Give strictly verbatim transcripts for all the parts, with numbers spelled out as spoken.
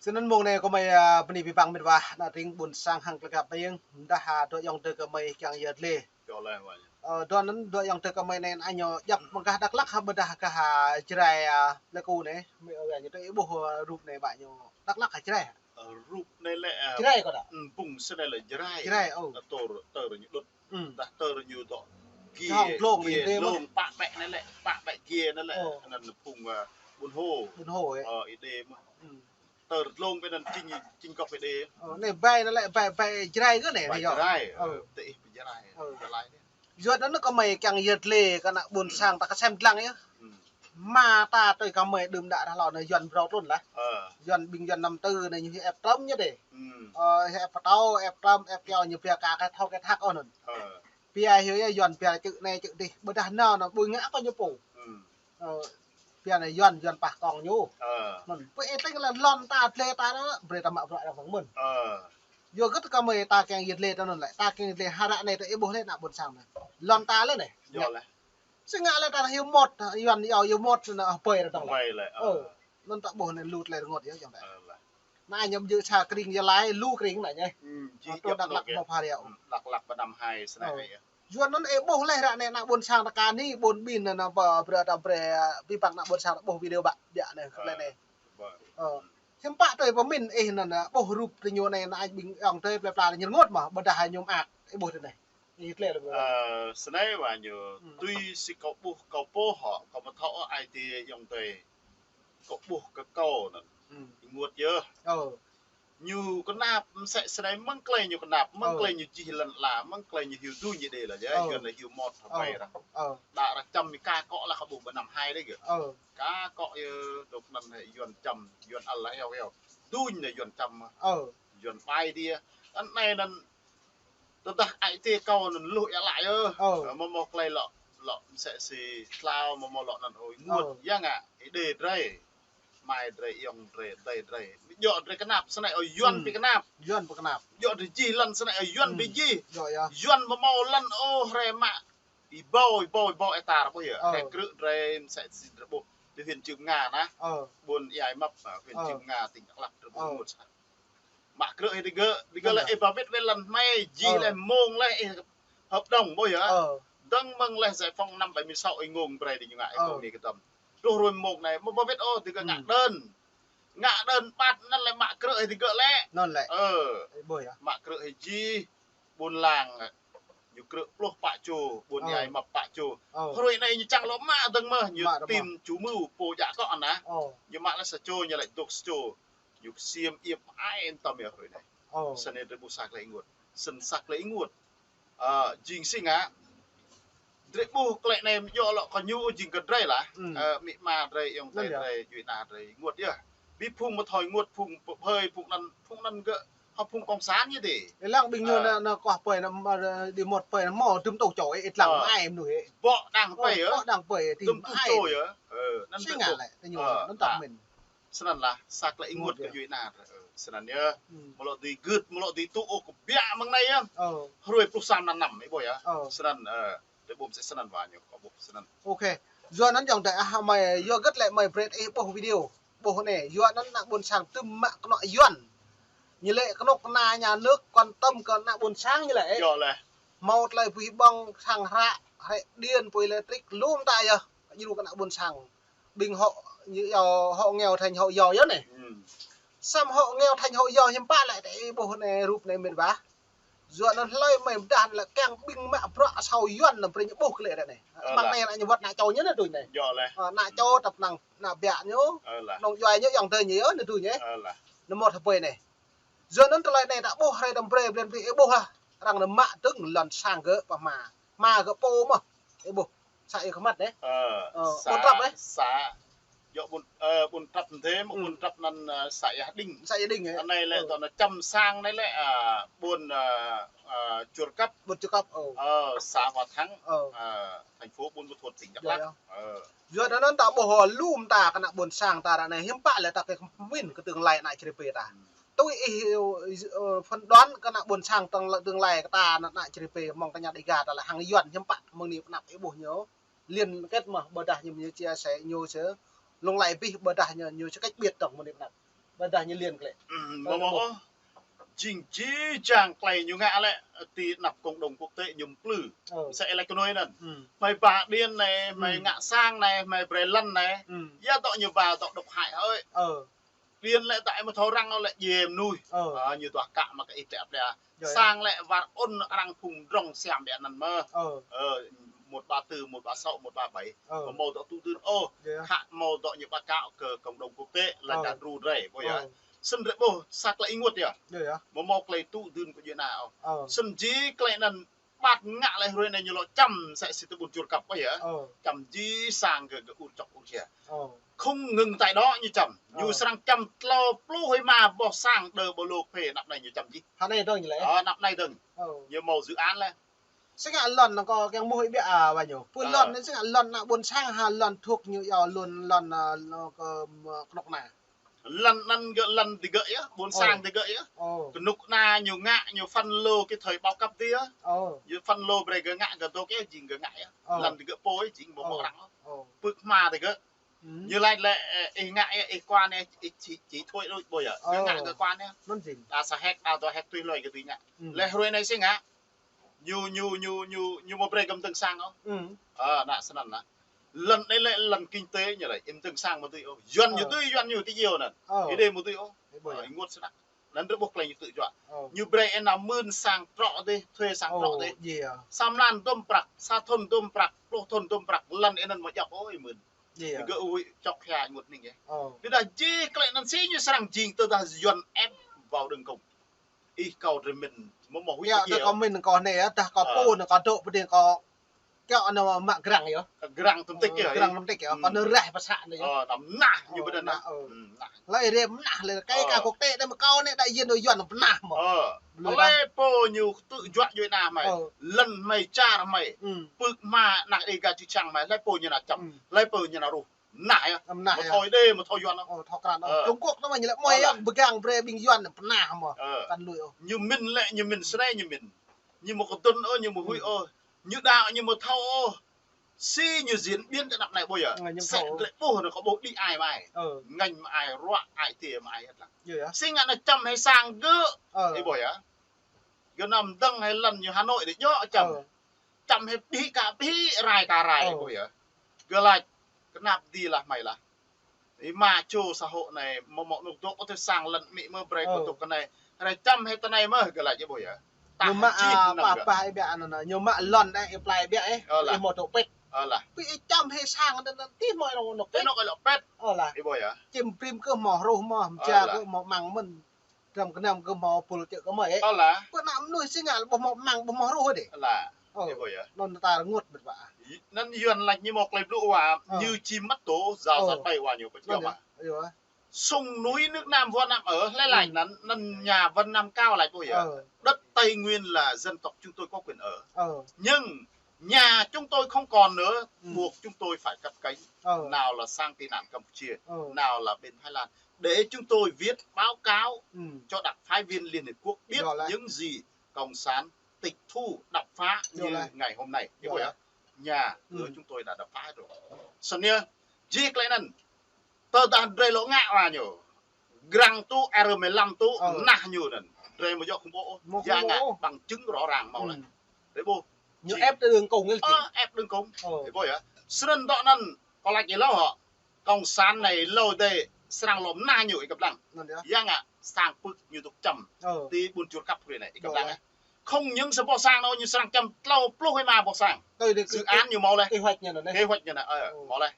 Snăn mông anei kơ mơi, a, bơni pơpăng mĭt wa, ană tring ƀuôn sang hăng tơlơi khăp ƀing, dah, a, dŏ ayŏng adơi kơ mơi kiăng yơh dlê. Dŏ leh mơi. Ơ, dŏ anăn dŏ ayŏng adơi kơ mơi anei, ană ñu djăp mơ̆ng gah Dak Lak hă, ƀôdah gah, a, Jrai, a, Pleiku anei, mơi ơi ñu tơ ih ƀuh, a, rup anei ƀă ñu Dak Lak hă Jrai hă? Ơ, rup anei lĕ, a, Jrai kơ dah? Ơ, bung snei lĕ Jrai. Jrai, ơ. Ơ, tơr, tơr ñu đŭt. Dah tơr ñu dŏ. Gie, hŏng dlông gie, ih đê mơ̆n. Dlông pă ƀĕ anei lĕ, pă ƀĕ gie anei lĕ. Ơ. Anăn phung, a, ƀuôn Hô. Ƀuôn Hô, ơ. Ơ, ih đê mơ̆n. Tơr dlông ƀĕ anăn čing, čing kŏk ih đê. Ơ, anei bai anei lĕ bai, bai Jrai kơ anei, bai Jrai, ơ. Ơ, tơ ih ƀu Jrai, ơ. Jrai anei. Yua anăn kơ mơi kiăng yơh dlê kơ ană ƀuôn sang ta kơ sem dlăng yơh. Mă ta tui kơ mơi đưm đă dah lŏ anei Yuăn brâo tlôn lah. Ơ. Yuăn ƀing Yuăn năm tư anei ñu ih ĕp trơm ñu đê. Ơ, ih ĕp pơtâo, ĕp trơm, ĕp kyâo ñu pia ka kơ thâo kơ thak ôh anăn. Ơ. Pia hiu yơh Yuăn pia čư̆ anei čư̆ dih. Ƀôdah nao anăn ƀuh ngă kơ ñu pô. Ơ, pia anei Yuăn, Yuăn pah kông ñu. Ơ. Anăn, pơ ih tling lăn lŏn ta dlê ta anăn, brei ta mă bruă arăng pơmĭn. Ơ. Yua kơ tơ kơ mơi ta kiăng yơh dlê ta anăn lĕ, ta kiăng dlê hơră anei ta ih ƀuh leh ană ƀuôn sang anei. Lŏn ta leh anei. Yơh leh. Sĭt ngă leh ta hiu mŏt, Yuăn yua hiu mŏt anăn, ơ, pơi ta dŏng leh. Pơi leh, ơ. Ơ. Anăn ta ƀuh anei lu tơlơi rơngot yơh ayŏng adơi. Ơ, leh. Ană ñu ƀu djơ̆ sa kring Gia Lai, lu kring ană ñu. Ơ, či ơ, djăp tơ Dak Lak anôk yơh. Mâo phara yơh. Dak Lak ƀơ năm hai snei yơh. Yua anăn ih ƀuh leh ră anei ană ƀuôn sang ta kơ anei, ƀuôn ƀin anăn, anăn ƀă brei ta brei, a, pơpăng ană ƀuôn sang ta ƀuh video ƀă, ƀiă anei, ơ, klei anei. Ơ. Hiư̆m pă tui pơmĭn ih anăn, a, ƀuh rup tơ ñu anei, ană ƀing ayŏng adơi plei pla ñu rơngot mơ̆, ƀôdah ñu mơak, ih ƀuh tơ anei. Ih klei leh. Ơ, snei wa ñu, tui si kâo ƀuh kâo pô hŏ, kâo mơ̆ thâo ai tiê ayŏng adơi. Kâo ƀuh kơ kâo anăn. Ih rơngot yơh. Ơ. Ñu kơnap msĕ snei mơ̆ng klei ñu kơnap, mơ̆ng klei ñu jih lăn ala, mơ̆ng klei ñu hiu duñ ñu đê lah yơh, Yuăn lĕ hiu mŏt hơbai arăng. Đa arăng čăm ñu ka kŏ lah kâo ƀuh ƀơ năm hai đê gơ̆. Ka kŏ yơh, dôk anăn hĕ Yuăn čăm, Yuăn ăl lah eo eo. Duñ anei Yuăn čăm. Yuăn bai dia. Anăn anei anăn Tơdah ai tiê kâo anăn luh ia lă yơh. Ơ. Ơ, mâo mâo klei lŏ, lŏ msĕ si tlao, mâo mâo lŏ anăn ơi. Ơ. Rơngot, ya ngă, ih đê drei. Mai drei, ayŏng drei, adei drei. Djŏ drei kơnap, snei ơi Yuăn ƀu kơnap. Yuăn ƀu kơnap. Djŏ drei jih lăn, snei ơi Yuăn ƀu jih. Djŏ yơh. Yuăn mâo mâo lăn ôh, hrơi mă. Ih ƀâo, ih ƀâo, ih ƀâo ih tar ƀuh yơh. Ơ. Hrơi krư̆ drei msĕ si drei ƀuh. Di huyện Chư Pơnga nah. Ơ. Ƀuôn Ia Măp, huyện Chư Pơnga, tỉnh Đắk Lắk, drei ƀuh rơngot sah. Mă krư̆ ih digơ̆, digơ̆ lĕ ih ba wĭt wĕ lăn hmei, jih leh mông leh ih hợp đồng ƀuh yơh. Dơ̆ng mơ̆ng leh giải phóng năm bảy mươi sáu ih ngông brei di ñu ngă ih ngông ni kơdăm. Truh ruai mông anei, mâo ba wĭt ôh digơ̆ ngă đơn. Ngă đơn ƀat anăn lĕ mă krư̆ ih digơ̆ lĕ. Anăn lĕ. Ơ. Ih ƀuh yơh. Mă krư̆ ih jih, ƀuôn lăng, ñu krư̆ pluh pă čô, ƀuôn Ia Măp pă čô. Hruê anei ñu čang lŏ mă dơ̆ng mơh, ñu tìm chủ mưu pô djă kŏ anăn. Ñu mă leh sa čô, ñu lĕ dôk sa čô. Ñu ksiêm iĕm ai tăm yơh hruê anei. Snăn drei ƀuh sa klei ênguôt. Snăn sa klei ênguôt. Ơ, jing si ngă. Drei ƀuh klei anei mjŏ lŏ kơ ñu jing kơ drei lah. Ơ, amĭ ama drei, ayŏng adei drei, djuê ana drei ênguôt yơh. Bi phung mơ̆ thâo ênguôt, phung pơphơi, phung anăn, phung anăn gơ̆, hŏ phung cộng sản ñu dê. Ih lăng ƀing ñu anăn, anăn kuah pơi anăn, ơ, đi mŏt pơi anăn mâo dŭm tŭ čô, ih lăng ai mnuih. Bŏ đang pơi yơh. Bŏ đang pơi, dŭm tŭ čô yơh. Ơ, anăn si ngă lĕ, tơ ñu, anăn tăm mĭn. Snăn lah, sa klei ênguôt kơ djuê ana. Ơ, snăn yơh. Mâo lŏ dưi gưt, mâo lŏ dưi tŭ ôh kơ biă mơ̆ng anei yơh. Hruê pluh sa mlan năm, ih ƀuh yơh. Snăn, ơ, drei ƀuh msĕ snăn wa ñu, kâo ƀuh snăn. Ok. Yua anăn ayŏng adei ah, mơi, yua hơget lĕ mơi brei ih ƀuh video. Ƀuh anei, yua anăn ană ƀuôn sang tŭm mă kơnŏ Yuăn. Ñu lĕ kơnuk kơna nhà nước quan tâm kơ ană ƀuôn sang ñu lĕ. Yơh leh. Mâo tơlơi bơwih ƀơ̆ng sang hră, hrĕ điện, pui lêtrik, lu mơta yơh. Djru kơ ană ƀuôn sang. Ƀing hộ, ñu yua hộ nghèo thành hộ giàu yơh anei. Săm hộ nghèo thành hộ giàu hiư̆m pă lĕ tơ ih ƀuh anei rup anei mĭn wa. Yua anăn hlơi mơi mdah lĕ kiăng ƀing mă bruă asâo Yuăn anăn brei ñu ƀuh klei anei. Mơ̆ng anei ană ñu wăt ană čô ñu anăn tui anei. Yơh leh. Ơ, ană čô tăp năng ană biă ñu. Ơ leh. Nŏng djuai ñu ayŏng adei ñu yơh anăn tui anei. Ơ leh. Anăn mâo thâo pơi anei. Yua anăn tơlơi anei ta ƀuh hrơi tăm brei blan bi ih ƀuh ah. Arăng anăn mă dơ̆ng lŏn sang gơ̆ pơ hma. Hma gơ̆ pô mơh. Ih ƀuh. Să Ia Măp anei. Ơ, ơ, xã, ƀuôn Trăp anei. Xã, djŏ ƀuôn, ơ, ƀuôn Trăp mơ̆n, ƀuôn Trăp anăn, ơ, xã Ia Đinh. Xã Ia Đinh anei. Anei lĕ tơ anăn čăm sang anei lĕ, ơ, ƀuôn, ơ, ơ, Chùa Kăp. Ƀuôn Chùa Kăp, ơ. Ơ, xã Hòa Thắng, ơ, thành phố Buôn Ma Thuột, tỉnh Đắk Lắk. Ơ. Yua anăn ta ƀuh lu mơta kơ ană ƀuôn sang ta ră anei hiư̆m pă lĕ ta kơ mĭn kơ tương lai ană čri pê ta. Tui ih, ơ, phán đoán kơ ană ƀuôn sang tương, tương lai kơ ta anăn ană čri pê mơ̆ng tơña Đêga ta lĕ hăng Yuăn hiư̆m pă mơ̆ng anei pơ anăp ih ƀuh ñu. Liên kết mơh ƀôdah ñu, ñu chia sẻ ñu sơ. Lŏng lăi bih ƀôdah ñu, ñu sơ cách biệt tŏng mơ̆ng anei pơ anăp. Ƀơdah ñu lĕ klĕ. Ơ, mơ̆ mơ̆ ôh. Jing jih jang klei ñu ngă lĕ ti anăp cộng đồng quốc tế ñu mplư. Ơ. Msĕ lĕ kơ nui anŭn. Hmei ba điên anai, hmei ngă sang anai, hmei brei lŏn anai. Yua dŏ ñu ba dŏ độc hại hơi. Ơ. Điên lĕ ta ih mơ̆ thâo răng lĕ djơ̆ mơnuih. Ơ. Ơ, ñu tuah kă mă kơ ih tĕ plea. Sang lĕ wơr ôn arăng phung drŏng siam biă anŭn mơ̆. Ơ. Ơ, một ba tư, một ba sáu, một ba bảy. Ơ. Mơ̆ mâo dŏ tŭ dưn ôh. Khă mâo dŏ ñu báo cáo kơ cộng đồng quốc tế, lŏn đa đru drei, ƀuh yơh. Ơ. Snăn drei ƀuh, sa klei ih ênguôt yơh. Mơ̆ mâo klei tŭ dưn kơ djuai ana ôh. Ơ. Snăn jih klei anŭn ƀă ngă lĕ hrơi anai ñu lŏ čăm msĕ si tơ ƀuôn Čuôr Kăp ƀuh yơh. Ơ. Čăm jih sang gơ̆ gơ̆ ur čŏk ur čia. Ơ. Không ngừng tại đó ñu čăm. Ñu srăng čăm tlâo pluh êma boh sang đơ ƀơ lô kphê anăp anai ñu čăm jih. Hă anai dơ̆ng ñu lĕ. Ơ, anăp anai dơ̆ng. Ơ. Ñu mâo dự án lĕ. Sĭt ngă lŏn anŭn kâo kiăng mơ̆ ih ƀiă a wa ñu. Pơ lŏn anŭn sĭt ngă lŏn ană ƀôn sang hă lŏn thuộc ñu yua lŏn lŏn, ơ, lŏn kơ, ơ, kơnuk kơna. Lŏn anŭn gơ̆ lŏn digơ̆ yơh, ƀôn sang digơ̆ yơh. Ơ. Kơnuk kơna ñu ngă, ñu phân lô kơ thời bao cấp ti yơh. Ơ. Ñu phân lô brei gơ̆ ngă gơ̆ dŏ kơ jing gơ̆ ngă yơh. Ơ. Lŏn digơ̆ pô jing ƀu mâo arăng ôh. Ơ. Pưk hma digơ̆. Ñu laĭ lĕ, ơ, ih ngă yơh, ih kuan yơh, ih chỉ, chỉ thuê đôč ƀuh yơh. Gơ̆ ngă gơ̆ kuan yơh. Anŭn jing. Đa sa hek, đa dua hek tui hloi gơ̆ tui ngă. Lĕ hrơi anai sĭt ngă. Ñu, ñu, ñu, ñu, ñu mơ̆ brei gơ̆ mơdơ̆ng sang ôh. Ơ, ană snăn ană. Lŏn anai lĕ lŏn kinh tế ñu lĕ, ih mơdơ̆ng sang mơ̆ dưi ôh. Yuan ñu dưi, Yuan ñu ti iêu anŭn. Ơ. Ih đei mơ̆ dưi ôh. Ơ, ih ênguôt snăk. Anŭn drei ƀuh klei ñu tŭ juă. Ơ. Ñu brei ih nao mưn sang trŏ dih, thuê sang trŏ dih. Sa mlan dôm prăk, sa thŭn dôm prăk, pluh thŭn dôm prăk, lŏn ih anŭn mơ̆ djŏp ôh ih mưn. Gơ̆ huĭ čŏk hia ênguôt hnĭng yơh. Ơ. Ƀiădah jih klei anŭn sĭt ñu srăng jing tơdah Yuan ép vào đường cùng. Ih kâo drei mĭn, mơ̆ mâo huĭ. Yua kơ kâo mĭn kâo anai yơh, dah kâo pô anai kâo dŏ pơ ding kâo kiăng anŭn mă grăng yơh. Grăng tơm tĭk yơh. Grăng tơm tĭk yơh. Kâo anŭn rah pơsă anai yơh. Ơ, anŭn mơnah ñu ƀơdah anŭn. Ơ, mơnah. Lĕ rei mơnah lĕ, kơ kâo kơ tĕ anai mơ̆ kâo anai đại diện Yuan mơnah mơ̆. Ơ. Lĕ pô ñu tŭ juă djuai ana hmei. Ơ. Lŏn hmei čar hmei. Pưk hma ană Dega čư̆ čhiăng hmei, lĕ pô ñu nao čăm. Lĕ pô ñu nao ruh. Mơnah yơh. Mơnah yơh. Mơ̆ thâo Êđê, mơ̆ thâo Yuan ôh. Ơ, thâo krăn ôh. Ơ. Trung Quốc anŭn mơ̆ ñu lĕ mơ̆ yơh, pơgang brei ƀing Yuan mơnah mơ̆. Ơ. Kăn lui ôh. Ñu mĭn lĕ, ñu mĭn snei ñu mĭn. Ñu mơ̆ kơdŭn ôh, ñu mơ̆ huĭ ôh. Ñu đaŏ ñu mơ̆ thâo ôh. Si ñu diễn biến tơ anăp anai ƀuh yơh. Ơ, ñu thâo. Sĕ lĕ ƀuh anŭn kâo ƀuh đĭ ai mă ai. Ơ. Ngăn mă ai, ruă ai, tiê mă ai ăt lăng. Yơh. Sĭt ngă anŭn čăm hĭ sang gơ̆. Ơ. Ih ƀuh yơh. Gơ̆ nao mơdơ̆ng hĭ lŏn ñu Hà Nội đĭ djŏ čăm. Ơ. Čăm hĭ pih ka pih, rai ka rai, ơ, ƀuh yơh. Gơ̆ laĭ, kơnăp dih lah hmei lah. Ih mă čô xã hội anai, mơ̆ mơ̆ anŭn dŏ kơ tơ sang lŏn amĭ mơ̆ brei kơ dŏ kơ anai. Rai čăm hĭ tơ anai mơ̆ gơ̆ laĭ ƀuh yơh. Ñu mă, a, pah pah ih ƀiă anŭn, ñu mă lŏn ih, ih plai ƀiă ih. Ơ lah. Ih mơ̆ dŏ pĕt. Ơ lah. Pih ih čăm hĭ sang anŭn, anŭn tih mơ̆ anŭn dŏ pĕt. Tih anŭn kơ dŏ pơ̆t. Ơ lah. Ih ƀuh yơh. Čim prim kơ mơ̆ hruh mơ̆, mơja kơ mơ̆ măng mơ̆n. Dram kơnăm kơ mơ̆ pul čĕ kơ mơ̆ ih. Ơ lah. Pơ ană mơnuih sĭt ngă ƀuh mơ̆ măng ƀuh mơ̆ hruh dih. Ơ lah. Ơ. Ih ƀuh yơh. Anŭn ta rơngot ƀĕt ƀă. Anŭn Yuan laĭ ñu mơ̆ klei blŭ wa, ơ, như chim mất tổ, rào rạt bay wa ñu ƀĕ. Anŭn yơh. Sông núi nước Nam vua Nam ở, hlei laĭ anŭn, anŭn nhà văn Nam Cao laĭ ƀuh yơh. Ơ. Đất Tây Nguyên là dân tộc chúng tôi có quyền ở. Ơ. Nhưng nhà chúng tôi không còn nữa, buộc chúng tôi phải cất cánh. Ơ. Nào là sang tị nạn Campuchia, ơ, nào là bên Thái Lan. Để chúng tôi viết báo cáo, ừ, cho đặc phái viên Liên Hiệp Quốc biết những gì Cộng sản tịch thu đập phá như ngày hôm nay. Ơ. Nhà, ừ, của chúng tôi đã đập phá hết rồi. Snăn yơh, jih klei anŭn, tơdah drei lŏ ngă wa ñu. Grăng tŭ, R mười lăm tŭ, ơ, mơnah ñu anŭn. Drei mơ̆ djŏ khủng bố. Mơ̆ khủng bố. Yua ngă bằng chứng rõ ràng mơ̆ lĕ. Drei ƀuh. Ñu êp tơ đường cùng yơh. Ơ, êp đường cùng. Ơ. Ih ƀuh yơh. Snăn dŏ anŭn, kâo laĭ ih êlâo hŏ. Cộng sản anai êlâo dih srăng lŏ mơnah ñu ih kơplah. Anŭn yơh. Yua ngă sang pưk ñu dŏ čăm. Ơ. Ti ƀuôn Čuôr Kăp hrơi anai ih kơplah. Ơ. Không những sa boh sang anŭn ñu srăng čăm tlâo pluh êma boh sang. Tui dih. Dự án ñu mâo leh. Kế hoạch ñu anŭn. Kế hoạch ñu anŭn, ơ, mâo leh.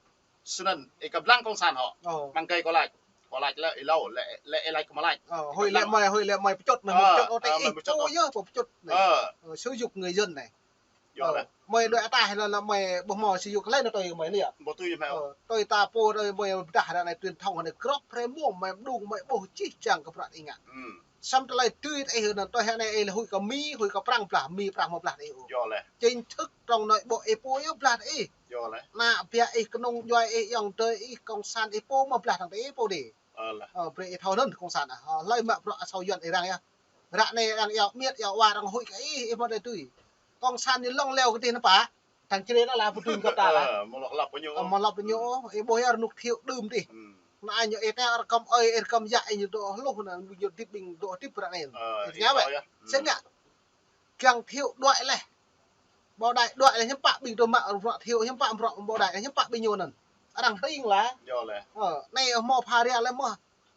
Snăn, ih kơplah cộng sản hŏ. Ơ. Mơ̆ng kơ kâo laĭ. Kâo laĭ lĕ ih êlâo, lĕ, lĕ ih laĭ kơ mơ̆ laĭ. Ơ, hơi lĕ mơi, hơi lĕ mơi pơčŭt mơ̆, ơ, mơi pơčŭt ôh, ơ, tơ mơi ih pơčŭt pô ôh. Yơh, pô pơčŭt anai. Ơ. Ơ, xúi giục người dân anai. Yơh, ơ, lĕ. Mơi đuaĭ ataih lĕ, lĕ mơi ƀuh mơi xúi giục lĕ anŭn tui mơi anai yơh. Ƀu tui mơi. Ơ, tui ta pô, tui mơi pơdah anai truyền thông anai gơ̆p hrơi mông mơi mđung mơi ƀuh jih jang kơ bruă ih ngă. Ơ. Samơ̆ tơlơi tui ih anŭn tui hă anai ih lĕ huĭ kơ Mi, huĭ kơ Prăng blah, Mi Prăng mơ̆ blah ih ôh. Yơh lĕ. Chính thức trong nội bộ ih pô yơh blah ih. Yơh lĕ. Ană ƀiă ih, kơnung djuai ih, ayŏng adơi ih, cộng sản ih pô mơ̆ blah tang ih pô dih. Ơ lah. Ơ, brei ih thâo anŭn cộng sản ah. Ơ, hlơi mă bruă asâo Yuan ih răng yơh. Ră anai arăng iâu miêt, iâu wa arăng huĭ kơ ih, ih mơ̆ đei tui. Cộng sản ñu lŏng leo kơ dih anŭn pă. Tang črê anŭn lah pơdun kơ ta lah. Ơ, mơ̆ lŏ lăp kơ ñu. Ơ, mơ̆ lăp kơ ñu, ih ƀuh yơh rơnŭk thiu đưm dih. Ơ. Anai ñu ih ta rơkăm ơi, ih rơkăm yă, ih ñu dŏ hluh anai, ñu hơdip ƀing dŏ hơdip ră anai. Ơ, ih ih ngă tahu wĕ. Ya. Sĕ ngă. Kiăng Thiệu đuaĭ laih. Ƀôdah đuaĭ laih hiư̆m pă ƀing dŏ mă bruă Thiệu, hiư̆m pă bruă ƀôdah, hiư̆m pă ƀing ñu anŭn. Arăng hring lah. Yơh laih. Ơ, anai hmâo pha ria laih mơ̆.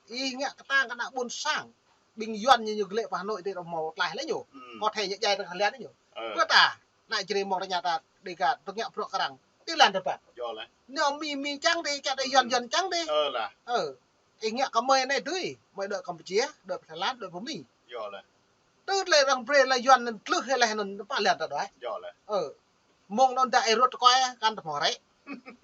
Ih ngă kơtang kơ ană ƀôn sang. Ƀing Yuan ñu ñu glĕ pơ Hà Nội tơ hmâo tlaih laih ñu. Hmm. Kơ thê ñu djai tơ Hà Lan ñu. Ơ. Pơ ta, ană Jrai mơ̆ng rơña ta Dega tơ ngă bruă kơ arăng. Ti lan tơpă. Yơh laih. Ñu Mi Mi čang dih, čang dih Yuan Yuan čang dih. Ơ lah. Ơ. Ih ngă kơ mơi anai dưi, mơi đuaĭ Campuchia, đuaĭ Thái Lan, đuaĭ pơ Mi. Yơh laih. Tơ tơlơi arăng brơi laih Yuan anŭn tlưh laih anŭn pă lan ta đuaĭ. Yơh laih. Ơ. Mơ̆ng anŭn đa ih rŭt tơkơi, kăn tơpă hrĕ.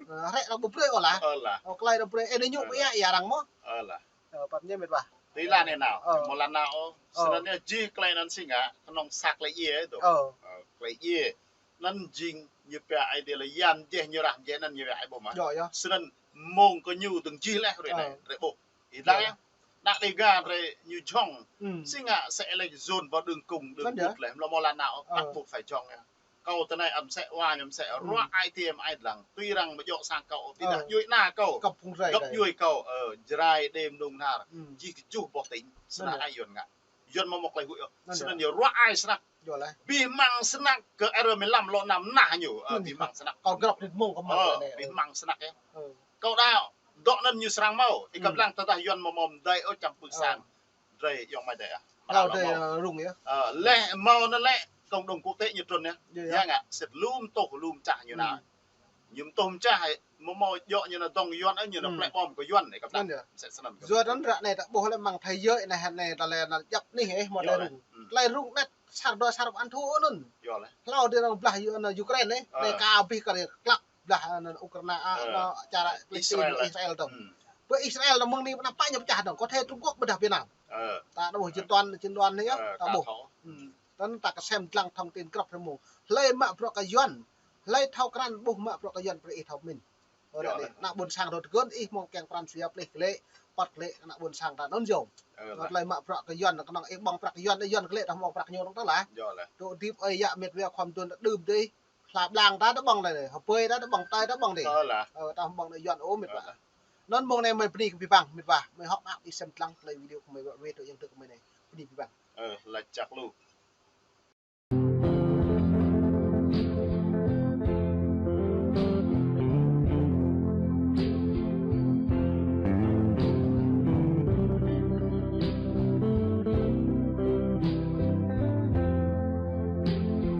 Ơ, hrĕ arăng ƀu brơi ôh lah. Ơ lah. Ơ, tơlơi arăng brơi, ơ, anai ñu ƀu yă, yă arăng mơ̆. Ơ lah. Ơ, păt ñu mĕt wa. Ti lan anai nao. Ơ. Mơ̆ lan nao. Ơ. Snăn ñu jih tơlơi anŭn sĭt ngă, kơnơ̆ng sa tơlơi djai tơ. Ơ. Ơ, tơlơi djai. Anŭn jing ñu pia ai dih lah yan jeh ñu rah jeh anŭn ñu pia ai ƀuh mă. Yơh, yơh. Snăn mơ̆ng kơ ñu dơ̆ng jih laih ră anai, ơ, ră ƀuh. Ih dah yơh. Ană Dega ră ñu jhŏng. Hmm. Sĭt ngă sĕ laih zôn ƀơi đường cùng, đường bút laih, mlâo mơ̆ lan nao, ơ, bắt buộc phải jhŏng yơh. Kâo tơ anai ăt mơsĕ wa ñu mơsĕ, hmm, ruă ai tiêm ai dlăng. Tui arăng mơ̆ djŏ sang kâo, tơdah, ơ, djuai ană kâo. Kâo phung Jrai găp djuai kâo, ơ, Jrai đêm nung nar. Hmm. Jih kơjuh boh tĭng. Snăn ai Yuan ngă. Yuan mơ̆ mơ̆ klei huĭ ôh. Snăn yơh ruă ai snăk. Yơh laih. Bih măng snăk kơ R mười lăm lŏ năm nah ñu. Ơ, bih măng snăk. Kâo grăp nit mơ̆ng kơ măng anai. Bih măng snăk yơh. Ơ. Kâo đa dŏ anŭn ñu srăng hmâo. Ih kăp lăng tơdah Yuan mơ̆ mơ̆ mơdai ôh čăm pưk sang. Drei yŏng mơdai ah. Hlâo drei, ơ, rŭng yơh. Ơ, laih hmâo anŭn lĕ cộng đồng quốc tế ñu trŭn yơh. Yơh, yơh. Ya ngă sĭt lŏm tuh lŏm čah ñu nao. Ñu mơtuh mơčah, mơ̆ mơ̆ djŏ ñu nao dŏng Yuan, ơ, ñu nao plĕ bom kơ Yuan, ih kăp lăng. Anŭn yơh. Mơsĕ snăn. Yua anŭn ră anai ta ƀuh lĕ măng thai yơh, anai, anai ta lĕ anŭn djăp anih, ơ, mơ̆ tơlơi rŭng. Tơlơi rŭng anai sar dua sar păn thu anŭn. Yơh laih. Hlâo drei arăng blah yơh anŭn Ukraine, ơ, anai ka abih kơ drei klăk blah anŭn Ukraine, ơ, anŭn čar Palestine, Israel, ơ, Israel tơ̆m. Hmm. Bơ Israel anŭn mơ̆ng anai pơ anăp pă ñu pơčah dơ̆ng, kơ thê Trung Quốc ƀôdah Việt Nam. Ơ. Ta ƀuh chiến đoàn, chiến đoàn anai yơh, ơ, ta ƀuh. Hmm. Tơl ta kơsem dlăng thông tin grăp rơmung. Hlơi mă bruă kơ Yuan, hlơi thâo krăn ƀuh mă bruă kơ Yuan brơi ih thâo pơmĭn. Ơ, yơh, anai, ană ƀôn sang rơ̆t gơ̆n ih mơ̆ng kiăng pran jua plih glĕ, păt glĕ ană ƀôn sang ta anŭn yơh. Ơ, lah. Hlơi mă bruă kơ Yuan, kơnơ̆ng ih ƀơ̆ng prăk Yuan, Yuan glĕ ta mơ̆ng prăk ñu dơ̆ng tơl lah. Yơh, lah. Tŭ dĭp ơi yă mĕt wa khŏm dŭn ta đưm dih, hla blang ta tơƀơ̆ng anai, hơpơi ta tơƀơ̆ng, tơi ta tơƀơ̆ng dih. Ơ, lah. Ơ, ta ƀơ̆ng anai Yuan ôh mĕt wa. Ơ, lah. Anŭn mơ̆ng anai mơi bơni kơ abih bang mĕt wa, mơi hŏk mơak ih sem dlăng tơlơi video kơ mơi wơ̆t wơ̆t tơ yang tơ kơ mơi anai. Bơni abih bang. Ơ, laĭ čăk lu.